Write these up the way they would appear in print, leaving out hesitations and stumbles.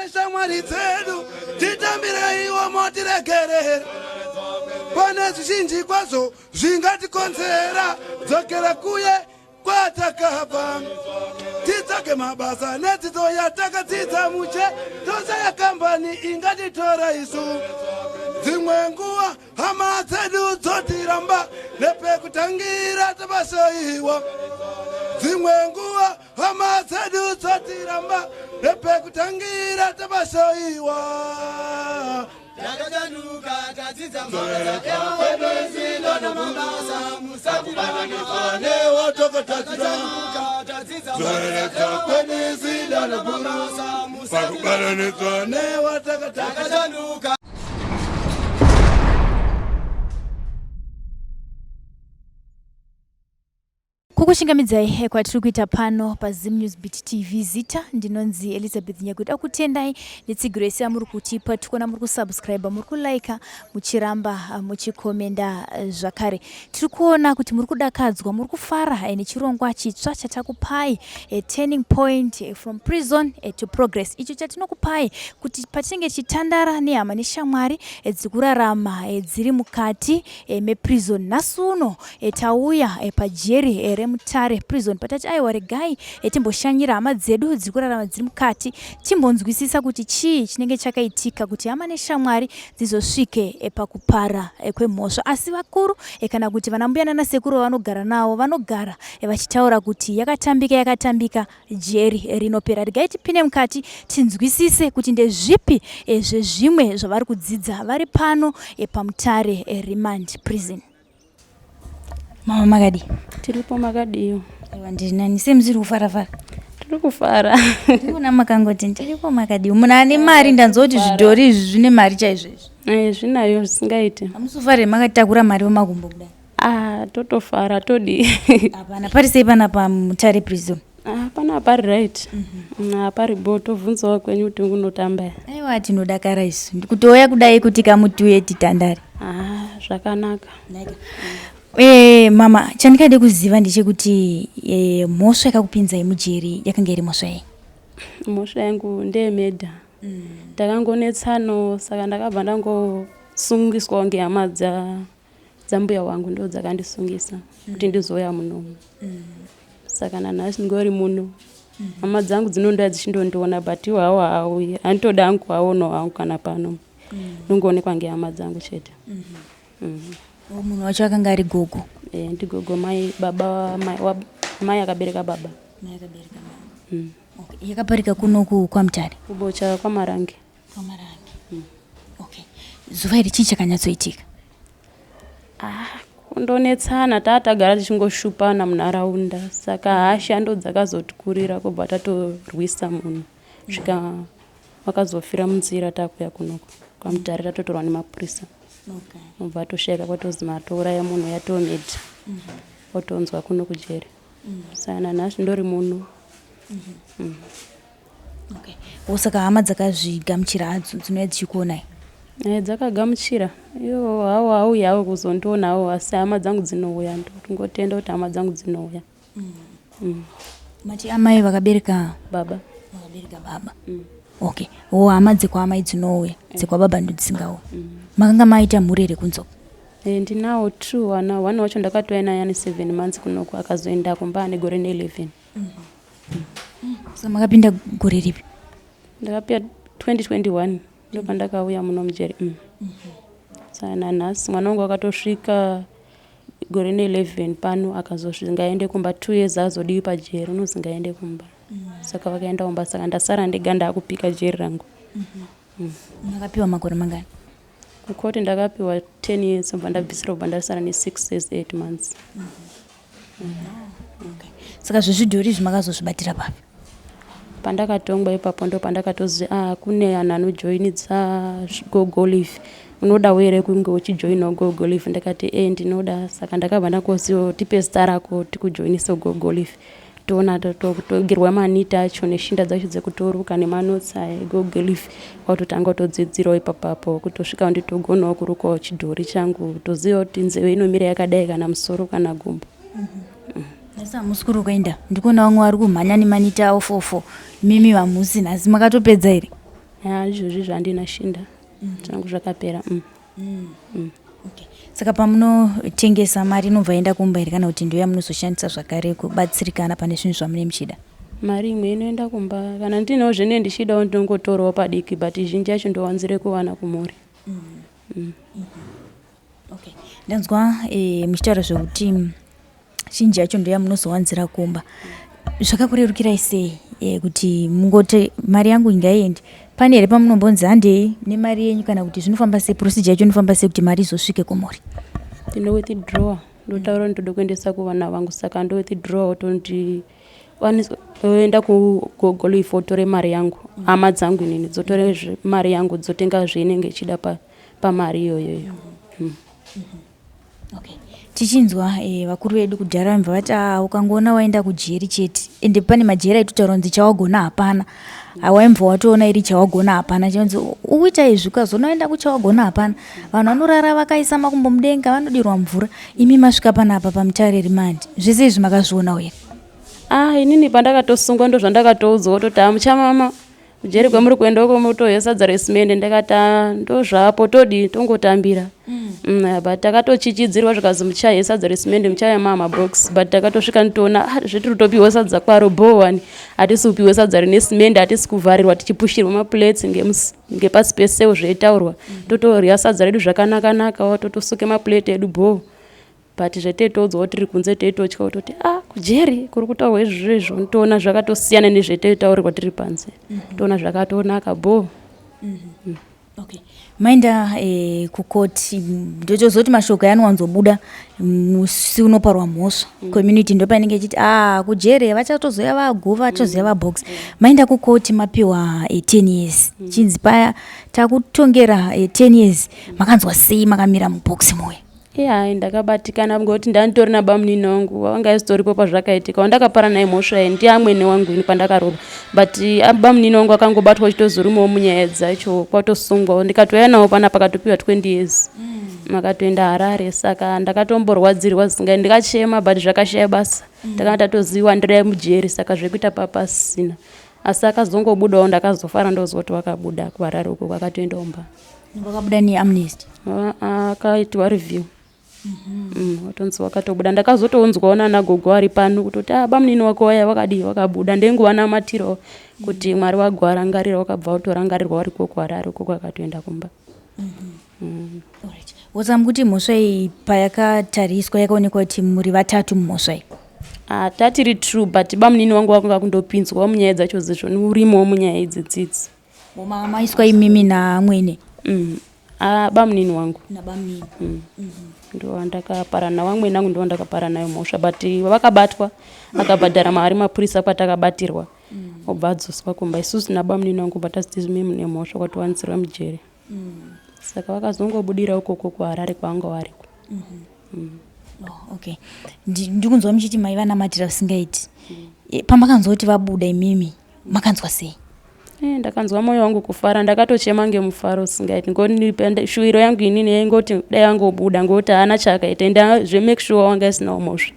Neshamwari dzedu titambireiwo motiregerera pane zvizhinji kwazvo zvingatikonzera dzokera kuye kwatakabva titsvage mabasa nedzidzo yatakadzidza muche toshaya kambani ingatitora isu dzimwe nguva hama dzedu dzotiramba nepekutangira tabasaiwa dzimwe nguva hama dzedu dzotiramba nepekutangira tabasaiwa Takachanuka tadzidza mabasa namabasa musatibatanidza newatakatatira tadzidza zoreredza kwedu mabasa pakubatanidzwa newatakatatira takachanuka. Kukuchingamidzai kwatiri kuita pano paZim News Beat TV. Zita ndinonzi Elizabeth Nyakuda. Kutendai netsigiro yese yamuri kutipa. Tikuona muri kusubscribe, muri kulike, muchiramba muchikomenda zvakare. Tiri kuona kuti muri kudakadzwa, muri kufara nechirongwa chitsva chatakupai, Turning Point from Prison to Progress. Icho chatinokupai kuti patinenge tichitandara nehama neshamwari dziri kurarama dziri mukati meprison. Nhasi uno tauya pajeri reMutare Prison patati aiwa regai timboshanyira hama dzedu dziri kurarama dziri mukati, timbonzwisisa kuti chii chinenge chakaitika kuti hama neshamwari dzizosvike pakupara kwemhosva. Asi vakuru kana kuti vana mbuya nana sekuru vavanogara navo vanogara vachitaura kuti yakatambika yakatambika jeri rinopera. Regai tipinde mukati tinzwisise kuti ndezvipi zvezvimwe zvavari kudzidza vari pano paMutare Remand Prison. Mama makadii? Tiripo, makadiyo? Aiwa, ndiri nani. Sei musiri kufarafara? Tiri kufara. Ndikuona makangoti ndiripo makadii. Munhu ane mari, ndanzwa kuti zvidhori izvi zvine mari chaizvo izvi. Eh, zvinayo zvisingaiti. Hamusi kufara makatakura mari wemakumbo kudai? Ah, totofara, todii? Hapana. Pari sei panapa Mutare Prison? Ah, pana pari right. Pari bo, tobvunzawo kwenyu kuti unotamba. Aiwa, tinodakara isu. Ndikutouya kudai kuti kamutuye titandare. Ah, zvakanaka. Mama, chandingade kuziva ndechekuti mhosva yakakupinzai mujeri yakanga iri mhosva yei? Mhosva yangu ndeyemurder. Takangonetsano, saka ndakabva ndangosungiswawo ngehama dzambuya wangu, ndo dzakandisungisa kuti ndizouya munomu. Saka nanhasi ndingori muno. Hama dzangu dzinondouya dzichindondiona, but iwo hawo haauyi. Handitoda hangu kuaonawo hangu kana pano. Ndongoonekwa ngehama dzangu chete. Munhu wacho akanga ari gogo? Eh, ndigogo mai baba mai akabereka baba. Mai akabereka baba. Okay. Yakaparika kunoku kwaMutare? Kubocha, kwaMarange. KwaMarange. Okay. Zuva iri chii chakanyatsoitika? Ah, kundonetsana, taa tagara tichingoshupana munharaunda, saka hasha ndo dzakazotikurira kubva tatorwisa munhu, svika vakazofira munzira. Takuya kunoko kwaMutare, tatotorwa nemapurisa, ubva atoshayika, kwatozi matouraya munhu, yatomurder, otonzwa kuno kujeri. Saka nanhasi ndori muno. Okay. Saka hama dzakazvigamuchira hadzo dzinouya dzichikuonai? Eh, dzakagamuchira. Iwo hawo hauyi hawo kuzondionawo, asi hama dzangu dzinouya. Ndongotenda kuti hama dzangu dzinouya. Mati amai vakabereka baba. Vakabereka baba. Okay. Wo hama dzekwaamai dzinouya, dzekwababa ndo dzisingauya. Makanga maita mhuri here kunzoko? Eh, ndinawo two wana. One wacho ndakatouya naye ane 7 months kunoko, akazoenda kumba ane gore ne11. Saka makapinda gore ripi? Ndakapinda 2021, ndopandakauya muno mujeri. Saka nanhasi mwana wangu akatosvika gore ne11 pano, akazosvika ngaende kumba. 2 years azodiwi pajeri, unozi ngaende kumba. Saka vakaenda kumba, saka ndasara ndega, ndaakupika jeri rangu. Makapiwa makore mangani? Kukoti ndakapiwa 10 years, ubva ndabvisira, ubva ndasara ne6 years 8 months. Okay. Saka zvezvidhori izvi makazozvibatira papi? Pandakatongwa ipapo ndo pandakatozi, ah, kune anhu anojoinidza Gogo Live, unodawo here kunge uchijoinawo Gogo Live? Ndakati, e, ndinoda. Saka ndakabva ndakoziwo, tipe zita rako tikujoinise Gogo Live, toona togerwa manita acho neshinda dzacho dzekutoruka nemanotsi aya eGogo Live. Kwatotanga kutodzidzirawo ipapapo, kutosvika nditogonawo kurukawo chidhori changu, toziva kuti nzeve inomira yakadai, kana musoro, kana gumbo. Nhasi hamusi kuri kuenda? Ndikuona vamwe vari kumhanya nemanita avo fofo, mimi hamusi nhasi. Makatopedza here? Ya, izvozvi zvandina shinda zvangu zvakapera. Okay. Saka pamunotengesa mari inobva yaenda kumba here kana kuti ndiyo yamunozoshandisa zvakare kubatsirikana pane zvinhu zvamune muchida? Mari imwe inoenda kumba, kana ndinewo zvene ndichidawo ndinongotorawo padiki, but zhinji yacho ndowanzire kuwana kumhuri. Okay. Ndanzwa muchitaura zvekuti zhinji yacho ndoyamunozowanzira kumba. Zvakakurerukirai sei kuti mungoti mari yangu ngaiende? Pane here pamunombonzi handei nemari yenyu kana kuti zvinofamba sei, procedure yacho inofamba sei kuti mari izosvike kumhuri? Ndino withdraw, ndotaura kuti ndoda kuendesa kuvana vangu, saka ndo withdraw otondi oenda kuGoogle if otore mari yangu. Hama dzangu inini dzotore mari yangu dzotenga zveinenge ichida pamari iyoyoyo. Okay. Tichinzwa vakuru vedu kudhara vaibva vati ah, ukangoona waenda kujeri chete, ende pane majeri aitotaura kunzi chawagona hapana, waimva watoona iri chawagona hapana, chinonzi uita izvi ukazoona waenda kuchawagona hapana. Vanhu vanorara vakaisa makumbo mudenga, vanodirwa mvura. Imi masvika panapa paMutare remand, zvese izvi makazvionawo here? Ah, inini pandakatosungwa ndozvandakatoudzwa kutoti hamuchamama kujeri kwamuri kuenda uko mutohya sadza resimende. Ndakati ah, ndozvapo, todii, tongotambira. But takatochichidzirwa zvikazi muchahya sadza resimende, muchaya mamabox, but takatosvika nditoona ah, zvetiri kutopiwa sadza kwaro bhowani, hatisi kupiwa sadza rine simende, hatisi kuvharirwa tichipushirwa maplates ngepasi peseu zveitaurwa. Totorya sadza redu zvakanaka-nakawo, totosuke maplate edu bhoo, but zveteitoudzwawo tiri kunze teitotya kutoti ah, kujeri kuri kutaurwa izvozvo izvo, nitoona zvakatosiyana nezveteitaurirwa tiri panze. Toona zvakatonaka bhoo. Okay. Maenda kukoti, ndotozoti mashoko anowanzobuda musi unoparwa mhosva. Community ndo painenge ichiti ah, kujere vachatozoya vaguva, vachazoya vabox. Maenda kukoti mapiwa 10 years. Chinzi paya takutongera 10 years. Makanzwa sei makamira mubox muya? Iya, ndakabatikana ngokuti ndanditori nabamunini wangu wanga isitoripo pazvakaitika, wandakapara naye mhosva iyi ndiye amwene wangu ini pandakaroorwa, but bamunini wangu akangobatwa achitozorumawo munyaya dzacho, kwatosungwawo, ndikatouya nawo panapa akatopiwa 20 years, makatoenda Harare. Saka ndakatomborwadzirwa zvisingai, ndikachema, but zvakashaya basa. Takanga tatoziva ndirai mujeri, saka zvekuita papasina, asi akazongobudawo, ndakazofara ndozwa kuti wakabuda kuHarare uko kwakatoenda umba. Vakabuda neamnesty? Akaitwa review, watonzi wakatobuda. Ndakazotounzwawo nana gogo ari pano kutoti ah, bamunini wako waya wakadii, wakabuda. Ndenguva namatirawo kuti Mwari wagoarangarira, wakabva watorangarirwa wariko kuHarare uko kwakatoenda kumba. Alright. Wozama kuti mhosva iyi payakatariswa yakaonekwa kuti muri vatatu mumhosva iyi? Ah, tatiri true, but bamunini wangu wakanga kundopinzwawo munyaya dzacho zizvo urimowo munyaya idzi dzidzi. Maiswa imimi naamwene? Ah, bamunini wangu. Nabamunini. Ndo wandakapara nawamwene angu, ndo wandakapara nayo mhosva, but vakabatwa akabhadhara mari mapurisa kwatakabatirwa, obva adzoswa kumba. Isusu nabamunini wangu bva tazi mune mhosva, kwatiwanisirwa mujeri. Saka vakazongobudira ukoko kuHarare kwavanga variko. Oh, okay. Ndikunzwa muchiti mai vanamatira zvisingaiti. Pamakanzwa kuti vabuda imimi makanzwa sei? Ndakanzwa mwoyo wangu kufara, ndakatochema ngemufaro usingaiti, ngoti shuwiro yangu inini yaingoti dai angobuda, ngokuti haana chaakaita, ende zvemake sure wanga isinawo mhosva.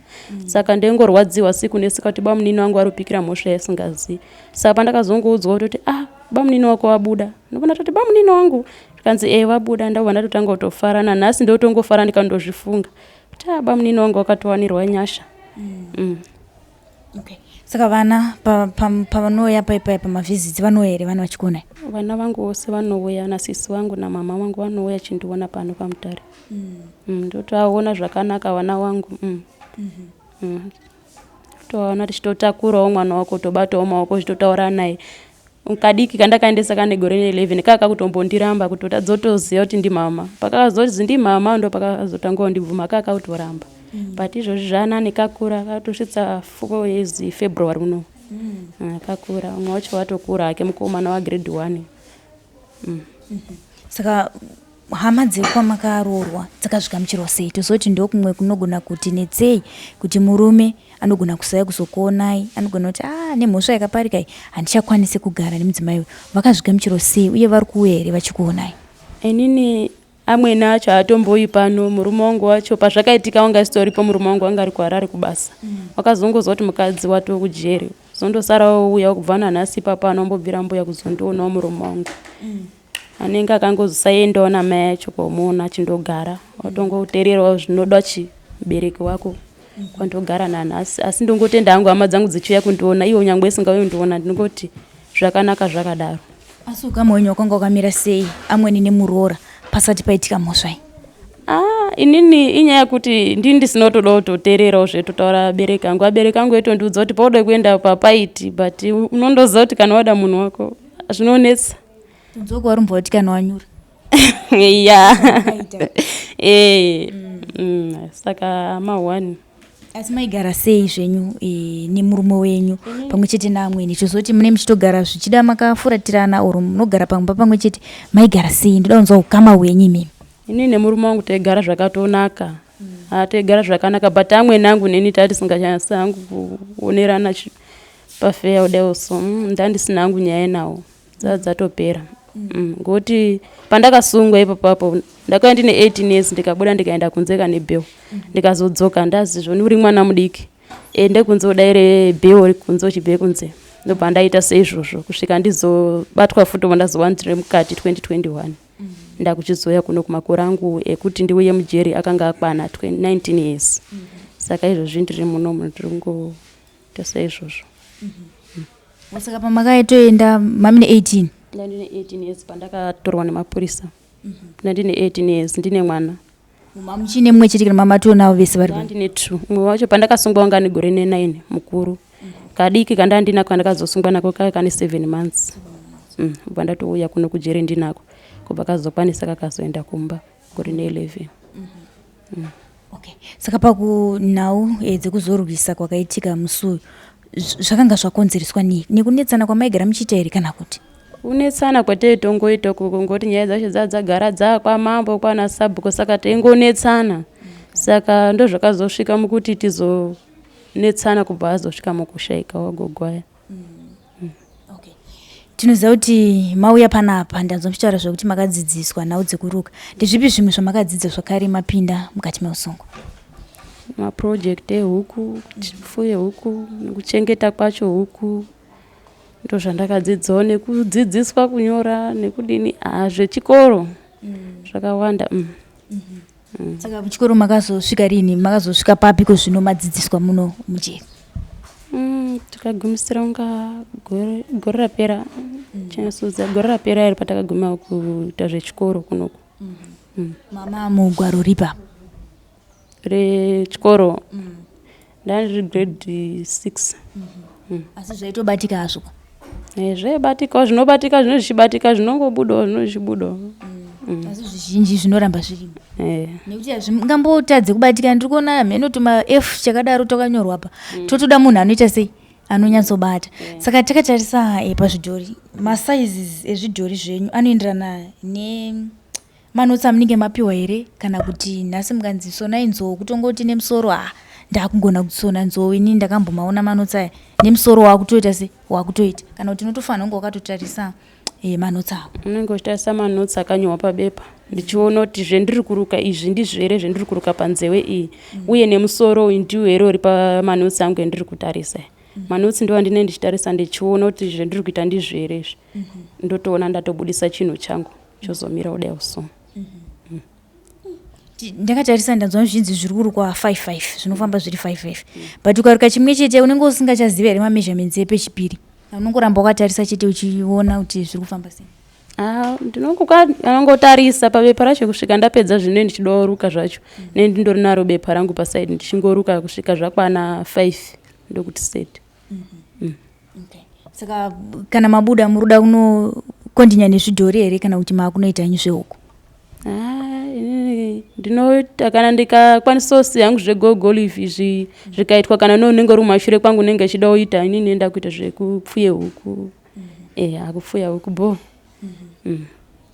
Saka ndaingorwadziwa siku nesika kuti bamunini wangu ari kupikira mhosva yaisingazii. Saka pandakazongoudzwa kutoti ah, bamunini wako wabuda, ndobva ndatoti bamunini wangu, zvikanzi e vabuda, ndabva ndatotanga kutofara. Nanhasi ndotongofara ndikandozvifunga kuti ah, bamunini wangu wakatowanirwa nyasha. Okay. Saka vana pavanouya paipai pamavisits, vanouya here vana vachikuonai? Vana vangu vose vanouya, nasisi vangu namama vangu vanouya chindiona pano paMutare. Ndotovaona zvakanaka vana vangu. Tovaona tichitotakurawo mwana wako, tobatawo maoko tichitotaura naye. Kadiki kandakaendesa kane gore ne11 kaka kutombondiramba kuti tadzotoziva kuti ndimama. Pakazoti ndimama ndo pakazotanga kundibvuma, kaka kutoramba. But izvozvi zvanani, kakura, katosvitsa 4 years February uno. Kakura, umwe wacho watokura hake, mukomana wagrade 1. Saka hama dzekwamakaroorwa dzakazvigamuchirwa sei? Tozoti ndokumwe kunogona kuti netsei kuti murume anogona kusauya kuzokuonai, anogona kuti a nemhosva yakaparika iyi handichakwanisi kugara nemudzimai uyu. Vakazvigamuchirwa sei uye vari kuuya here vachikuonai? Inini amweni acho haatomboyi pano. Murume wangu wacho pazvakaitika wanga asitoripo, murume wangu anga ari kuHarare kubasa. Wakazongozwa kuti mukadzi watoo kujeri. Zondosara ouya kubva nanhasi ipapa anombobvira mbuya kuzondionawo murume wangu. Anenge akangozosaendawo namai acho komuona achindogara watongotererawo zvinoda chi mubereki wako kwandogara nanhasi asi ndongotenda hangu hama dzangu dzichiuya kundiona iwo nyangwe isingauyi kundiona ndingoti zvakanaka zvakadaro. Asi ukama hwenyu hwakanga hwakamira sei amweni nemuroora pasati paitika mhosva iyi? Ah, inini inyaya yekuti ndini ndisina kutoda kutoteererawo zvetotaura abereki angu. Abereki angu aitondiudza kuti pauda kuenda papaiti but unondoziva kuti kana wada munhu wako zvinonetsa. Tunzoko warumbwa kuti kana wanyura. Ya. Eh. Saka ma one. Asi maigara sei zvenyu e, nemurume wenyu pamwe chete naamwene? Tozoti mune muchitogara zvichida makafuratirana or munogara pamba pamwe chete, maigara sei? Ndoda kunzwa ukama hwenyu imimi. Ini nemurume wangu taigara zvakatonaka. Ah, taigara zvakanaka but amwene angu neni tatisinganyatsi hangu kuonerana pafeya kudai so ndandisina hangu nyaya nawo. Dzatopera. Ngokuti pandakasungwa ipapapo ndakauya ndine 18 years ndikabuda ndikaenda kunze kane bheu. Ndikazodzoka ndazi zvoni uri mwana mudiki ende kunze udaire bheu kunze uchibve kunze. Ndobva ndaita seizvozvo kusvika ndizobatwa futi ndazowa ndiri mukati 2021. Ndakuchizouya kuno kumakore angu ekuti ndiuye mujeri akanga akwana 19 years. Saka izvozvi ndiri muno ndiri kungoita seizvozvo. Saka pamakaitoenda mamine 18? Ndandine 18 years pandakatorwa nemapurisa. Ndandine 18 years ndine mwana. Mamuchine mumwe chete kana mamatonavo vese vari? Ndandine 2. Mumwe wacho pandakasungwa wanga ane gore ne9 mukuru. Kadiki kandandinako kandakazosungwa nako kaya kane 7 months. Kubva ndatouya kuno kujeri ndinako. Kubva kazokwanisa kakazoenda kumba gore ne11. Okay. Saka pakunhau dzekuzorwisa kwakaitika musi uyu zvakanga zvakonzereswa nei? Nekunetsana kwamaigara muchiita here kana kuti? Kunetsana kwataitongoita uko ngoti nyaya dzacho dzadzagara dzakwamambo kwana sabhuku saka taingonetsana. Saka ndozvakazosvika mukuti tizonetsana kubva azosvika mukushaika wagogo aya. Okay. Tinoziva kuti mauya panapa ndanzwa muchitaura zvekuti makadzidziswa nhau dzekuruka. Ndezvipi zvimwe zvamakadzidza zvakare mapinda mukati meusungwa? Maproject ehuku, kufuye huku, nekuchengeta kwacho huku ndozvandakadzidzawo nekudzidziswa kunyora nekudini zvechikoro zvakawanda. Saka kuchikoro makazosvika rini? Makazosvika papi kozvino madzidziswa muno mujeri? Takagumisira kunga gore rapera chinosudza gore rapera iri patakaguma kuita zvechikoro kunoku. Mama mugwaro ripa? Rechikoro ndandiri grade 6. Asi zvaitobatika hazvo? Zvaibatikawo, zvinobatika zvino zvichibatika zvinongobudawo zvino zvichibudawo. Asi zvizhinji zvinoramba zvirimo. Nekuti hazvingambotadze kubatika. Ndiri kuona mheno tuma F chakadaro takanyorwa apa. Totoda munhu anoita sei? Anonyatsobata. Saka takatarisa pazvidhori, masizes ezvidhori zvenyu anoenderana ne manotsi amunenge mapiwa here kana kuti nhasi mukanzi sonai nzou kutongoti nemusoro ndakugona kusona nzou ini ndakambomaona manotsi aya nemusoro wakutoita se wakutoita kana kuti unotofanira kunge wakatotarisa manotsi ako? Unenge uchitarisa manotsi akanyorwa pabepa ndichiona kuti zvendiri kuruka izvi ndizvo here zvendiri kuruka panzeve iyi uye nemusoro uyu ndiwo here uri pamanotsi angu endiri kutarisa. Manotsi ndiwo andinenge ndichitarisa ndichiona kuti zvendiri kuita ndizvo here izvi. Ndotoona ndatobudisa chinhu changu chozomira kudai so. Ndakatarisa ndanzwa zvinzi zviri kurukwa 5 5 zvinofamba zviri 5 5 but ukaruka chimwe chete unenge usingachaziva here mameasurements epechipiri? Unongoramba wakatarisa chete uchiona kuti zviri kufamba sei? Ndinongotarisa pabepa racho kusvika ndapedza zvino ndichidoruka zvacho. Nendindori naro bepa rangu pasaidi ndichingoruka kusvika zvakwana 5 ndokuti set. Okay. Saka kana mabuda muruda kunokondinya nezvidhori here kana kuti maakunoita henyu zvehuku? Inini ndinoita kana ndikakwanisawo siya hangu zvegogolive izvi zvikaitwa kana neunenge uri kumashure kwangu unenge achida kuita inini ndoenda kuita zvekupfuye huku. Akupfuya huku bho.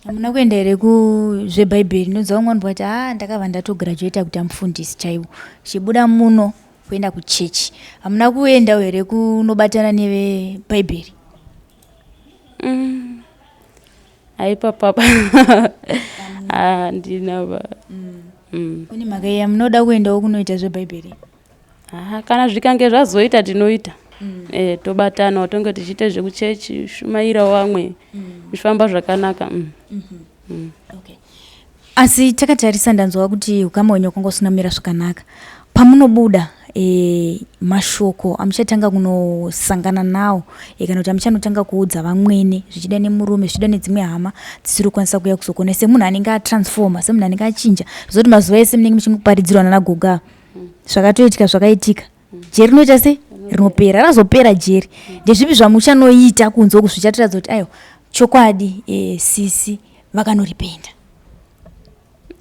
Hamuna kuenda here kuzvebhaibheri? Ndinonzwa vamwe vanhu vati ndakabva ndatograduata kuita mufundisi chaiwo chibuda muno kuenda kuchechi. Hamuna kuendawo here kunobatana nevebhaibheri? Aipapapa handina ba. Kune mhaka iya munoda kuendawo kunoita zvebhaibheri? Kana zvikange zvazoita tinoita. mm. e, tobatanawo tonge tichiita zvekuchechi shumairawo vamwe zvichifamba mm. zvakanaka mm. mm -hmm. mm. okay. Asi takatarisa ndanzwa kuti ukama hwenyu wakanga usina kumira zvakanaka. Pamunobuda e, mashoko amuchatanga kunosangana nawo e, kana kuti amuchanotanga kuudza vamwene zvichida nemurume zvichida nedzimwe hama dzisiri kukwanisa kuuya kuzokuona semunhu anenge atransforma semunhu anenge achinja zvozoti mazuva ese munenge muchingoparidzirwa nana goga zvakatoitika zvakaitika jeri rinoita se rinopera razopera jeri ndezvipi zvamuchanoita kunze uku zvichatiratidza kuti aiwa chokwadi e, sisi vakanoripenda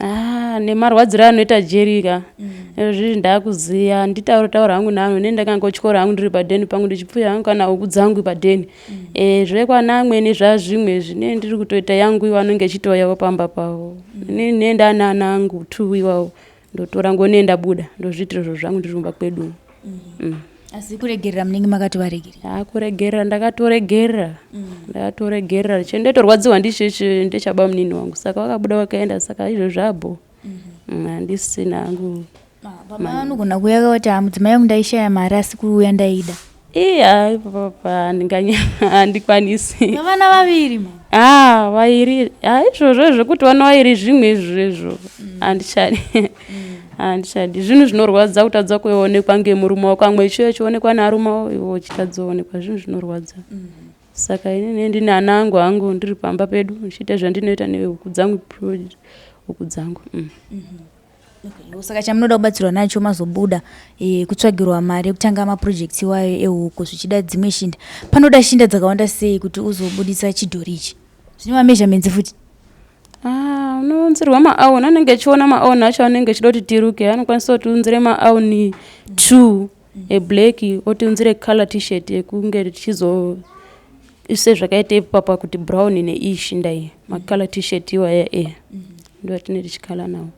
Ah, nemarwadziro anoita jeri ka mm. izvizvi ndakuziya nditaure taura hangu naanhu ne ndakangotyora hangu ndiri padheni pangu ndichipfuya hangu kana huku dzangu padheni mm. e, zvekwana amweni zvazvimwe izvi ne ndiri kutoita yangu iwo anonge echitouyawo pamba pavo mm. ne nendana ana angu two iwawo ndotora ngone ndabuda ndozviitira zviro zvangu ndiri kumba kwedu mm. mm. asi kuregerera munenge makatovaregerera ha kuregerera ndakatoregerera mm. ndakatoregerera chendotorwadziwa ndicho ndechaba munini wangu saka vakabuda vakaenda saka izvo zvabho mm-hmm. mm, handisina mm, hangu ah, baba vanogona kuuya kuti ah, mudzimai wangu ndaishaya mari asi kuuya ndaida iya papa handikwanisi vana vaviri ma ah vairi ah izvozvo zvekuti vana vairi zvimwe izvozvo mm. handichadi mm. handichadi zvinhu zvinorwadza kutadza kuonekwa ngemurume wako amwe ichiuya chionekwa nearume iwe uchitadza kuonekwa zvinhu zvinorwadza mm. saka inini ndine ana angu hangu ndiri pamba pedu ndichiita zvandinoita nehuku dzangu huku dzangu mm. mm -hmm. Okay. Saka chamunoda kubatsirwa nacho mazobuda e, kutsvagirwa mari yekutanga maprojects iwayo ehuku zvichida dzimwe shinda. Panoda shinda dzakawanda sei kuti uzobudisa chidhori ichi? Zvine mameasurements futi? Ah, unounzirwa maauni anenge achiona maauni acho anenge achida kuti tiruke anokwanisa kutiunzire maauni two eblack otiunzire color t-shirt yekunge tichizo ise zvakaita ipapa kuti brown neiyi shinda iyi macolor t-shirt iwaya e ndo atinenge tichikala nawo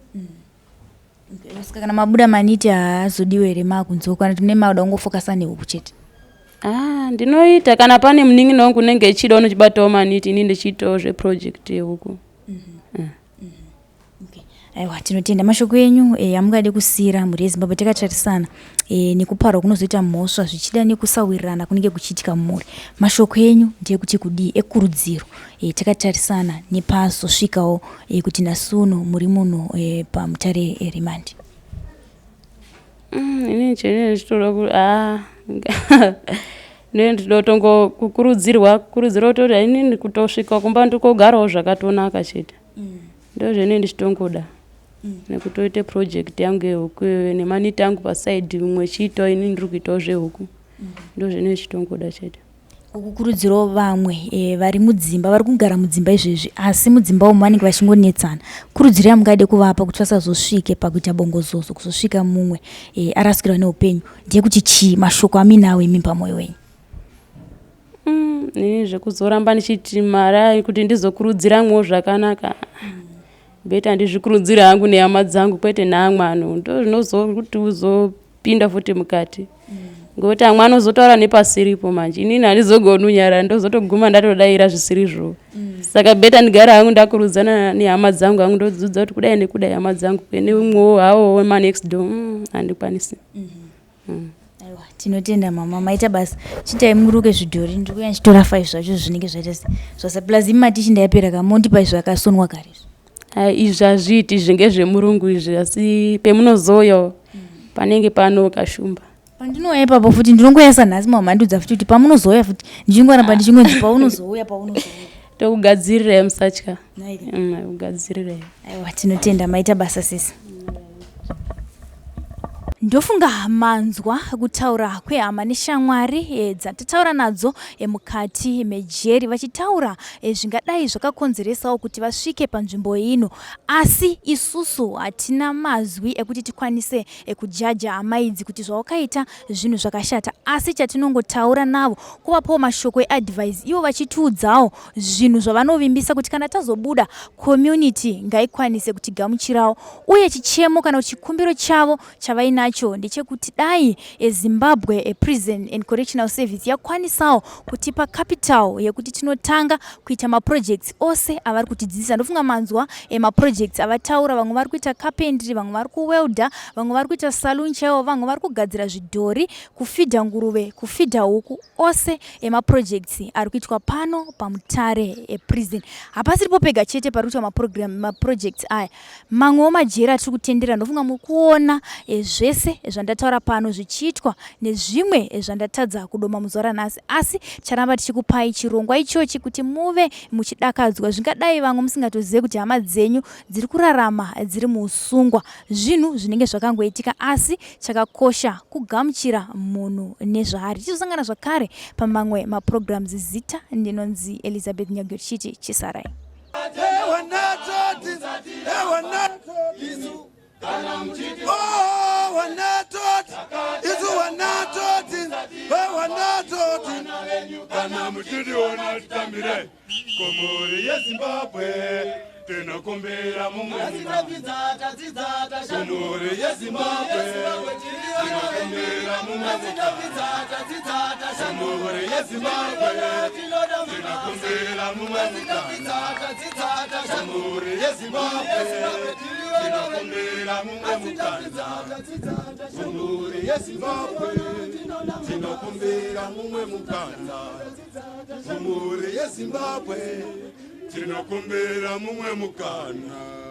Saka kana mabuda maniti haazodiwe here maakunze kana kuti mune makuda kungofokasa nehuku chete? Ah, ndinoita kana pane munin'ina wangu unenge echida unochibatawo maniti ini ndichiitawo zveproject yehuku. Mm -hmm. mm. Mm -hmm. Okay. Aiwa, tinotenda mashoko enyu e, amungade kusiira mhuri yeZimbabwe takatarisana e, nekuparwa kunozoita mhosva zvichida nekusawirirana kunenge kuchiitika mumhuri. Mashoko enyu ndeyekuti kudii ekurudziro e, takatarisana nepazosvikawo e, kuti nhasi uno muri muno e, pamutare e, remand. Mm, ini chenene ndichitoda ku ah ne ndinoda kutongokurudzirwa kurudzirwa kutoti inini kutosvika kumba ndikogarawo zvakatonaka chete mm. Ndozvene ndichitongoda mm. nekutoita project yangu yehuku iyoyo nemaniti angu pasaidi umwe chiitawo ini ndiri kuitawo zvehuku mm. ndozvene ndichitongoda chete ukukurudzirawo vamwe e, vari mudzimba vari kugara mudzimba izvezvi asi mudzimba umu vanenge vachingonetsana kurudziro yamungade kuvapa kuti vasazosvike pakuita bongozozo kuzosvika mumwe e, arasikirwa neupenyu ndeyekuti chii mashoko aminawo imi pamwoyo wenyu Mm, ini zvekuzoramba ndichiti mari kuti ndizokurudziramwewo zvakanaka beta ndizvikurudzire hangu nehama dzangu kwete neamwe anhu ndo zvinozokuti uzopinda futi mukati ngokuti amwe anozotaura nepasiripo manje inini handizogoni unyara ndozotoguma ndatodaira zvisirizvo saka beta ndigare hangu ndakurudzana nehama dzangu hangu ndodzudza kuti kudai nekudai hama dzangu kune umwewo hawo wemanext door handikwanisi mm. Mm. Aiwa, tinotenda mama, maita basa. Chitai muruke zvidhori, ndiri kuya ndichitora five zvacho zvinenge zvaita se. Zvasa plus imi mati chinda yapera ka mondipa izvo akasonwa kare izvo. Hai izvi hazviiti izvi ngezvemurungu izvi asi pemunozouya mm. panenge pano kashumba. Pandinouya ipapo futi ndinongouya sanhasi mama mandiudza futi kuti pamunozouya futi ndichingoramba ndichingonzi paunozouya paunozouya. Tokugadzirirai musatya. Mm, kugadzirirai. Aiwa tinotenda maita basa sisi. Ndofunga manzwa kutaura kwehama neshamwari eh, dzatataura nadzo eh, mukati mejeri vachitaura eh, zvingadai zvakakonzeresawo kuti vasvike panzvimbo ino asi isusu hatina mazwi ekuti tikwanise kujaja hama idzi kuti zvawakaita zvinhu zvakashata asi chatinongotaura navo kuvapawo mashoko eadvice ivo vachitiudzawo zvinhu zvavanovimbisa kuti kana tazobuda community ngaikwanise kutigamuchirawo uye chichemo kana kuti chikumbiro chavo chavainacho. Chaicho ndechekuti dai eZimbabwe Prison and Correctional Service yakwanisawo kutipa capital yekuti tinotanga kuita maprojects ose avari kutidzidzisa. Ndofunga manzwa maprojects avataura, vamwe vari kuita carpentry, vamwe vari kuwelda, vamwe vari kuita saloon chaiwo, vamwe vari kugadzira zvidhori, kufidha nguruve, kufidha huku, ose emaprojects ari kuitwa pano paMutare Prison. Hapasiripo pega chete pari kuitwa maprojects aya, mamwewo majeri atiri kutendera. Ndofunga muri kuona zvese zvandataura pano zvichiitwa nezvimwe zvandatadza kudoma muzuva ranhasi, asi ticharamba tichikupai chirongwa ichochi kuti muve muchidakadzwa. Zvingadai vamwe musingatozive kuti hama dzenyu dziri kurarama dziri muusungwa, zvinhu zvinenge zvakangoitika, asi chakakosha kugamuchira munhu nezvaari. Tichizosangana zvakare pamamwe maprograms. Zita ndinonzi Elizabeth Nyagyo, tichiti chisarai. Ewanatoti, ewanatoti, oh, wanatoti, isu wanatoti, wanatoti. Kana muchitiona titambire kumhuri yeZimbabwe, tinokumbira mumwe kumhuri yeZimbabwe, tinokumbira mumwe kumhuri yeZimbabwe, tinokumbira mumwe kumhuri yeZimbabwe, tinokumbira mumwe mukana kumhuri yeZimbabwe, tinokumbira mumwe mukana kumhuri yeZimbabwe, tinokumbira mumwe mukana.